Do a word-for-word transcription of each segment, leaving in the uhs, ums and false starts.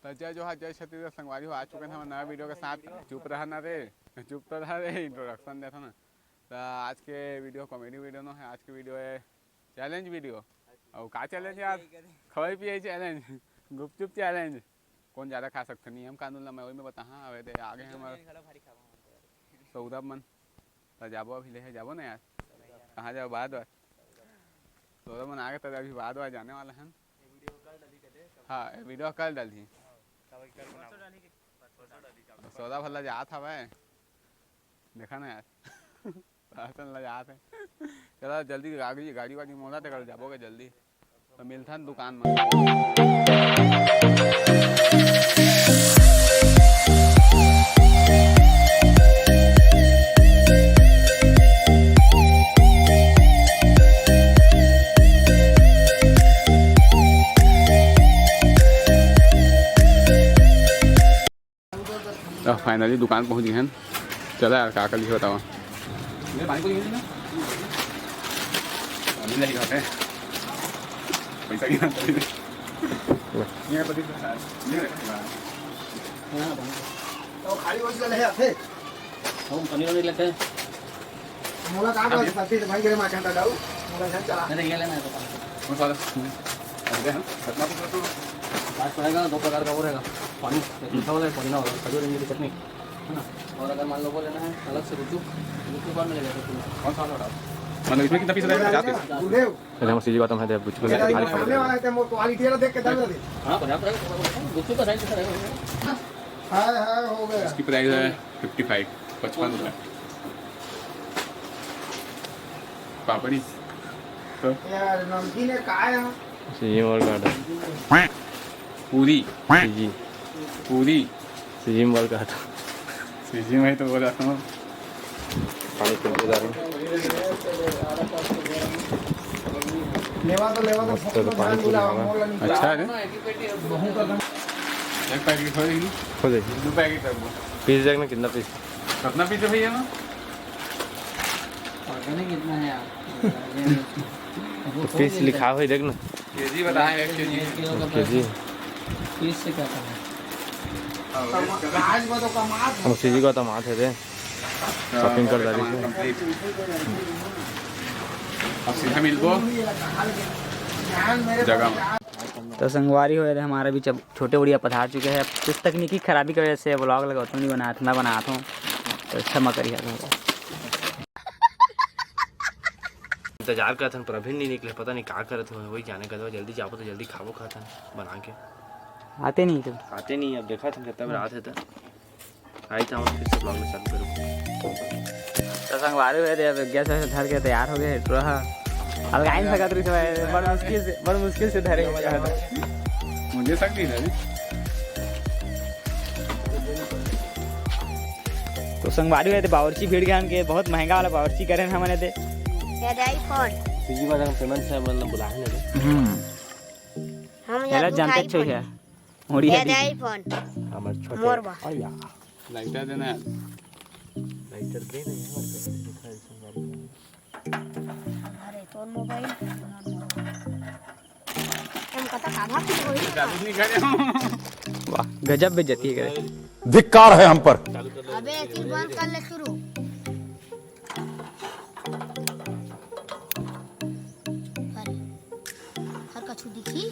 जय जोहार, जय छत्तीसगढ़ संगवारी हो, आ चुके हैं हम नया वीडियो के साथ। चुप रहा ना रे, चुप तो रहा रे, इंट्रोडक्शन देता ना। तो आज के वीडियो कॉमेडी वीडियो नो है, आज के वीडियो है चैलेंज वीडियो। और का चैलेंज यार? खवाई पियाई चैलेंज, गुपचुप चैलेंज। कौन ज़्यादा खा सकते, नियम कानून ला मैं वही में बताहा। अबे दे आगे हैं हमारे सौरभ मन। तो जाबो अभी ले जाबो ना यार। कहाँ जाबो? बाद बार। सौरभ मन आगे तो अभी बाद बार जाने वाला है। हाँ, ये वीडियो कल डालही। सौरभ भला जात हवय, देखा ना यार। राशन ला जात है। चला जल्दी गाड़ी, गाड़ी वाड़ी मोला ते कर जाबो के जल्दी। तो मिलथन दुकान में। तो फाइनली दुकान पहुंच गए हैं। चला यार, का कर लिखे बतावा। मेरे पानी पूरी मिली ना? मिल रही बात है। पैसा की बात है। ये पनीर का है। ये रखा है। तो खाली वही चले आते। हम पनीर वनीर लेते हैं। मोला का बात है, भाई, गरम आ जाता डाऊ। मोला घर चला। नहीं, ये लेना है तो। कौन सा वाला? अरे हाँ, कितना कुछ तो। पाँच पड़ेगा, दो प्रकार का वो रहेगा। पानी, एक मीठा वाला है, पुदीना वाला, खजूर इमली की चटनी, है ना? और अगर मान लो वो लेना है अलग से गुपचुप, गुपचुप और मिलेगा गुपचुप। कौन सा वाला? मतलब इसमें कितना पीस रहेगा? पचास पीस? गुरुदेव। अरे हम सीजी गौतम है, देव गुपचुप लेके खाली खा सामने रहे। वाला है, तो वो क्वालिटी वाला देख के दम दे। हाँ, पर्याप्त रहेगा, गुपचुप का साइज कैसा रहेगा? हाँ, हाँ, हो गया। इसकी प्राइस है फिफ्टी फाइव, पचपन रुपये। पापड़ी। तो यार, नमकीन है, का है? सीजी मॉल का order। पूरी। सीजी। पूरी। सीजी मॉल का order। सीजी में तो बोला था। पानी पीते जा रहे हैं। लेवा तो, लेवा तो मस्त है, तो पानी पूरी खाना। अच्छा है। बहुत ज्यादा। एक पैकेट हो जाएगी। हो जाएगी। दो पैकेट रख दो। पीस देख ना, कितना पीस? कितना पीस है भैया ना? पता नहीं कितना है यार। तो पीस लिखा हुआ है, देख ना। केजी बताए, एक केजी। एक किलो का केजी। पीस से क्या करना है? हम सीजी का तो मात है रे। शॉपिंग कर डाली। कंप्लीट। अब सीधा मिलबो जगह में। तो संगवारी हो, ये हमारा भी जब छोटे उड़िया पधार चुके हैं। अब कुछ तकनीकी खराबी की वजह से व्लॉग लगाता नहीं बनात, ना बनात हूँ, तो क्षमा करिए। इंतजार करत हन, पर अभी नहीं निकले, पता नहीं का करत हन, वही जाने का। जल्दी जाबो तो जल्दी खाबो खात हन बना के। आते नहीं तो। आते नहीं, अब देखा था कितना रात है तो। आई था फिर से ब्लॉग में चालू करूँ। तो संगवारी हुए थे, अब गैस वैस धर के तैयार हो गए, टुरा अलगाइन सकत रही से, बड़ मुश्किल से, बड़ मुश्किल से धरे हुए हैं। मुझे शक नहीं था जी। तो संगवारी हुए थे, बावर्ची भिड़ गए के, बहुत महंगा वाला बावर्ची करे हमने दे। ये दे iPhone। सीजी वाला हम पेमेंट से मतलब बुलाए नहीं। हम्म। हम पहला यार जानते दुख छो iPhone। क्या? उड़िया ये दे दे। iPhone। हमर छोटे मोर बा। अया। लाइटर देना है। लाइटर दे रहे हैं और कैसे दिखा है इसमें गाड़ी में। अरे, तोर मोबाइल, मोर मोबाइल। हम कता काढ़ा कुछ होई ना। चालू नहीं करे। वाह, गजब बेइज्जती है करे। धिक्कार है हम पर। अबे, एक चीज बंद कर ले शुरू। अरे, हर कछु दिखी,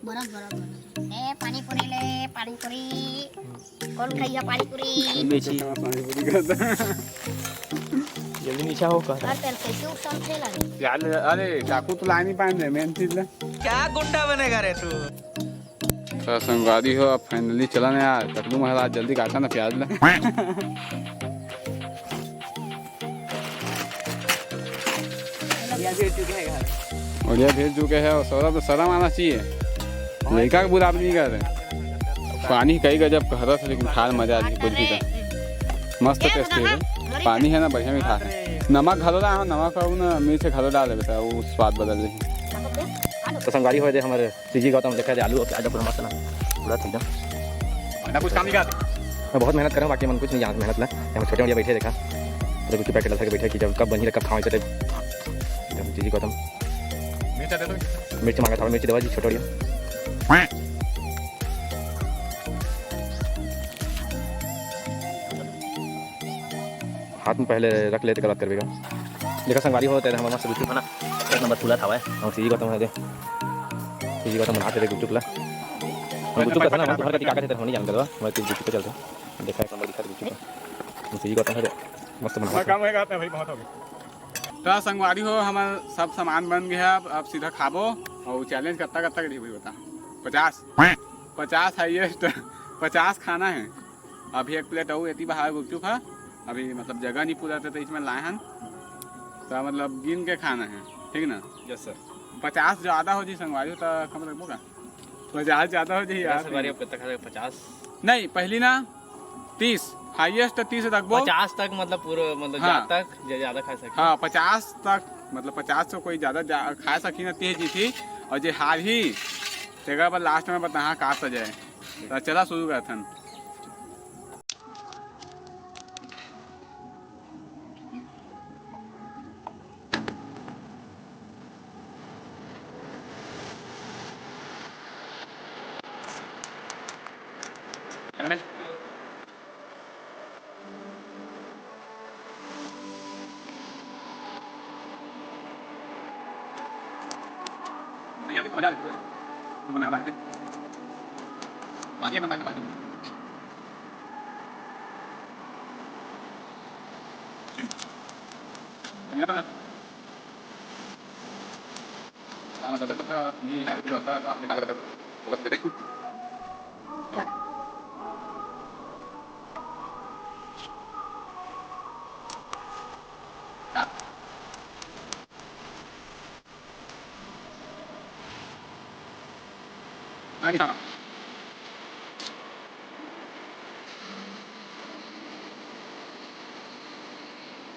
बरफ, बरफ, बरफ। ए, पानी पूरी ले, पानी पूरी। कौन खाइया पानी पूरी? बेची। जल्दी नीचा हो कर। और तेल कैसे उठा थे लगे? यार, अरे, चाकू तो ला नहीं पाए, मेन चीज ले। क्या गुंडा बनेगा रे तू? तो संगवारी हो, अब फाइनली चलन यार, टकलू महाराज जल्दी काटा ना प्याज ला। बढ़िया भेज चुके हैं घर। बढ़िया भेज चुके हैं, और सौरभ तो शर्म आना चाहिए, लड़का के बुरा नहीं कर रहे। पानी कई गजब कहता था, लेकिन खाए में मजा आ रही कुछ भी का। मस्त टेस्टी है, पानी है ना, बढ़िया मीठा है। नमक घलो डाल, नमक और ना मिर्च घलो डाल देता, वो स्वाद बदल रही। तो संगवारी हो दे हमारे सीजी गौतम देखा जाए, आलू और प्याज पूरा मस्त ना, पूरा एकदम। ना कुछ काम नहीं करते। मैं बहुत मेहनत करूँ, बाकी मन कुछ नहीं जानते मेहनत ला। हम छोटे बड़िया बैठे देखा, तो कुछ पैकेट लगा के बैठे कि जब कब बनी, कब खाओ, इसे जब सीजी गौतम मिर्च दे दो। मिर्च मांगा था, मिर्च देवा जी, छोटे बड़िया। पहले रख ले, तेकर बाद करबे गा। देखा संगवारी हो, तेरे हमर मस्त गुपचुप हे ना, एक नंबर फूलत हवय। अउ सीजी गौतम हे दे, सीजी गौतम बनात हे गुपचुप ला। गुपचुप का ना, हमर घर का टिका के तेरे हम नहीं जानते, बस गुपचुप के चलते। देखा एक नंबर दिखा गुपचुप का। सीजी गौतम हे दे, मस्त बनात हे। कम होएगा तो भाई, बहुत हो गया। तो संगवारी हो, हमर सब सामान बन गया हे। अब, अब सीधा खाबो। अउ challenge कत्ता कत्ता के रही भाई बता? पचास, पचास highest, पचास खाना हे। अभी एक plate अउ एती बाहर गुपचुप हे, अभी मतलब जगह नहीं पूरा थे तो इसमें लाए हन, तो मतलब गिन के खाना हे, ठीक ना? Yes sir। पचास ज्यादा हो जी संगवारी हो तो कम रखबो का? पचास ज्यादा हो जी यार। संगवारी हो, कितना खा सकते? पचास? नहीं, पहली ना तीस, highest तीस रखबो। पचास तक मतलब पूरा, मतलब हाँ। जहाँ तक ज-, ज्यादा खा सके। हाँ, पचास तक, मतलब पचास से कोई ज्यादा जा, खा सकी ना, तीस जीती। अउ जे हारही, तेकर बाद last में बताहा का सजा हे। तो चला शुरू करथन।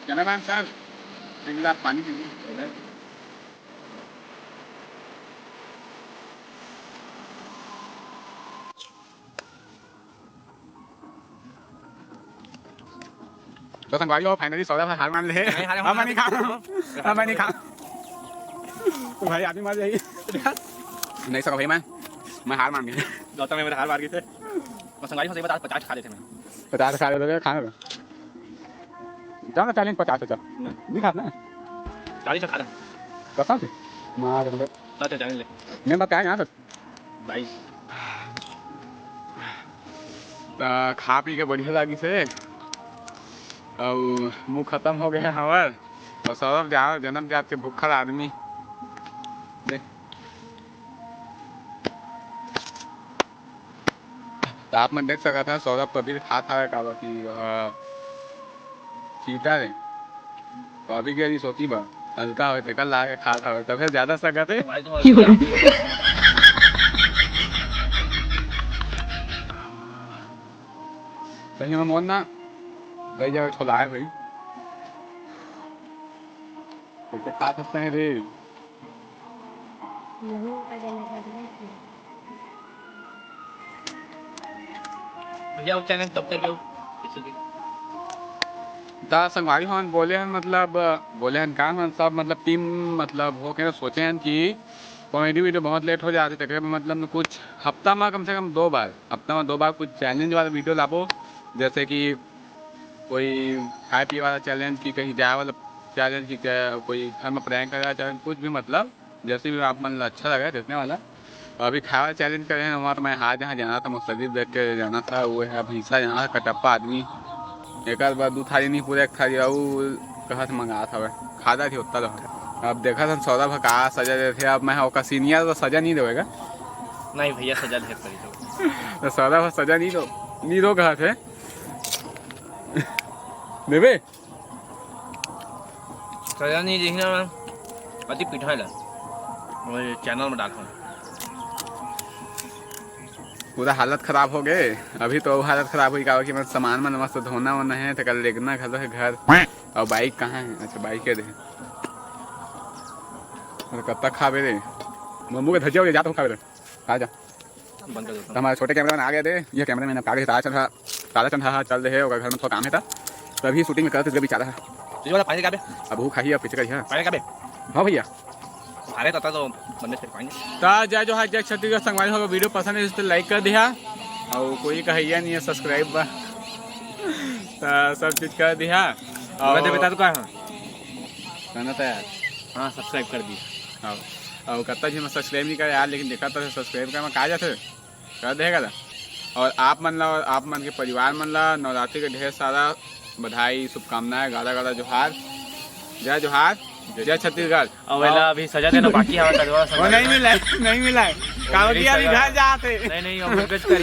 Cameraman sir, एक गिलास पानी दीजिए। तो संगवारी हो, finally सौरभ ह हार मान ले हे। नहीं, हार अब मैं नहीं खाऊं, अब मैं नहीं खाऊं। तो भाई आदमी मर जाही। नहीं सका भाई, मैं, मैं हार मान गया। गौतम में मेरा हार मार गए थे। तो संगवारी हो, सही बता, पचास खा लेते मैं। पचास खा लेते, खाना था। जाना challenge पचास हजार। नहीं। नहीं खाना है। चालीस खा रहा। कसम से? मार दे। चालीस ले। मैं बताया यहाँ से। बाईस। त खा पी के बढ़िया लागिस हे, अउ मुंह खत्म हो गया हवर। अउ सौरभ जा-, जन्म जात के भूखल आदमी। देख। त आप मन देख सकत हव, सौरभ तो अभी खात हवय, काबर कि, अ, चीटा रे। तो अभी के अभी सोची बा, हल्का होय, तेकर ला के खात हवय, तभे ज्यादा सकत हे। सही में मोर ना, गई जावे छोला है भाई। कैसे खा सकते हैं रे? भैया, वो channel तब तक जाओ। दा संगवारी हमन बोले हन, मतलब, बोले हन का, हमन सब, मतलब, team, मतलब, होके सोचे हन कि comedy video बहुत late हो जाथे, तेकरे मतलब कुछ हफ्ता में कम से कम दो बार, हफ्ता में दो बार कुछ challenge वाला video लाबो, जैसे कि कोई खाए पिए वाला challenge, कि कहीं जाए वाला challenge, कि क्या कोई घर में prank करे वाला challenge, कुछ भी, मतलब, जैसे भी आप मन ला अच्छा लगे देखने वाला। अभी खाए वाला challenge करे हन, वहाँ तो मैं हार जहाँ जाना था, मुस्तदीफ देख के जाना था, वो है भैंसा यहाँ कटप्पा आदमी। एक आध बार दो थाली नहीं पूरे, एक थाली अउ कहा था मंगा था, खादा थी उत्ता तो। अब देखा था सौरभ का सजा देथे, अब मैं ओका senior तो सजा नहीं देवेगा। नहीं भैया, सजा दे पड़ी तो। तो सौरभ सजा नहीं दो, नहीं दो कहा थे। देवे? सजा नहीं देखना मैं, अति पिठाई ला। वो channel में डालता हूँ। पूरा हालत खराब हो गए। अभी तो हालत खराब हुई, काबर कि मैं सामान मन मस्त धोना वोना है, तो कल लेगना घर है घर। और bike कहाँ है? अच्छा, bike है दे। अरे कब तक खाबे रे? मम्मू के धजिया हो गया, जा तो खाबे रे। आ जा। बंद कर देता तो हूँ। हमारे छोटे cameraman आ गए थे। ये cameraman अब आ गए, तारा चंद हा, तारा चंद हा चल रहे, ओकर घर में थोड़ा काम है था, तभी shooting में करत इसलिए बेचारा है। तुझे वाला पानी का बे? अब वो खाही, अब पीछे का ही है। पानी का बे? हाँ भैया। अरे तता तो बंदे फिर पाएंगे। ता जय जोहार, जय छत्तीसगढ़। संगवारी हो, video पसंद है तो like कर दिया, और कोई कहैया नहीं है subscribe बा, तो सब चीज कर दिया। मैं तो बता तो का, हाँ। कहना था यार। हाँ, subscribe कर दी। हाँ। और कत्ता जी मैं subscribe नहीं करे यार, लेकिन देखा था subscribe का मैं कहा जाते कर देगा था। और आप मन ला और आप मन के परिवार मन ला नवरात्रि के ढेर सारा बधाई, शुभकामनाएं, गाड़ा गाड़ा जोहार, जय जोहार, जय छत्तीसगढ़। और वेला अभी सजा देना बाकी हमारा कदवा वो नहीं मिला है, नहीं मिला है। काबर कि अभी घर जाते। नहीं, नहीं, वो कुछ कर